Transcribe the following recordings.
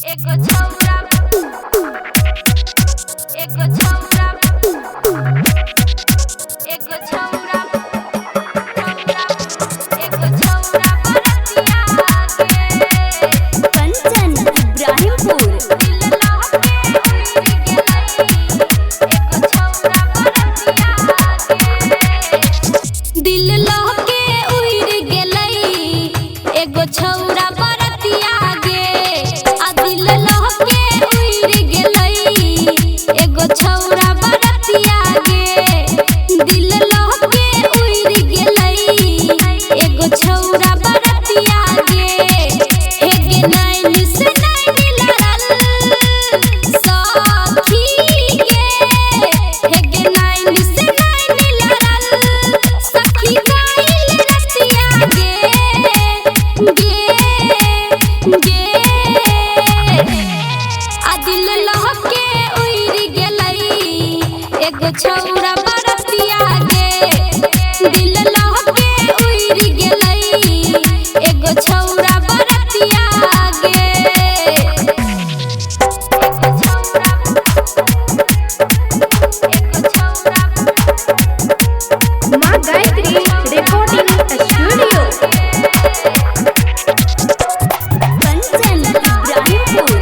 एगो छौरा, एगो छौरा, एगो छौरा, एगो छौरा बरतिया गे। कंचन इब्राहिमपुर। दिल लहके उड़ गेलै एगो छौरा बरतिया गे। दिल लहके उड़ गेलै एगो छौरा बरतिया गे। आ दिल लहके उड़ गेलै एगो छौरा बरतिया गे। दिल लहके उड़ गेलै एगो छौरा बरतिया गे। हे गे नैन से नैन लड़ल सखी गे। हे गे नैन से नैन लड़ल सखी गइल रतिया गे गे गे। आ दिल लहके उड़ गेलै एगो छौरा बरतिया गे। दिल लहके उड़ गेलै एगो छौरा बरतिया गे। एगो छौरा, एगो छौरा, माँ गायत्री रिकॉर्डिंग स्टूडियो। कंचन इब्राहिमपुर।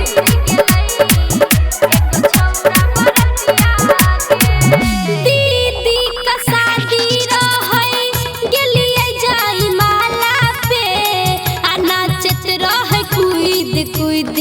दीदी का शादी रहै गेलियै जाई माला पे। आ नाचत रहै कूद कूद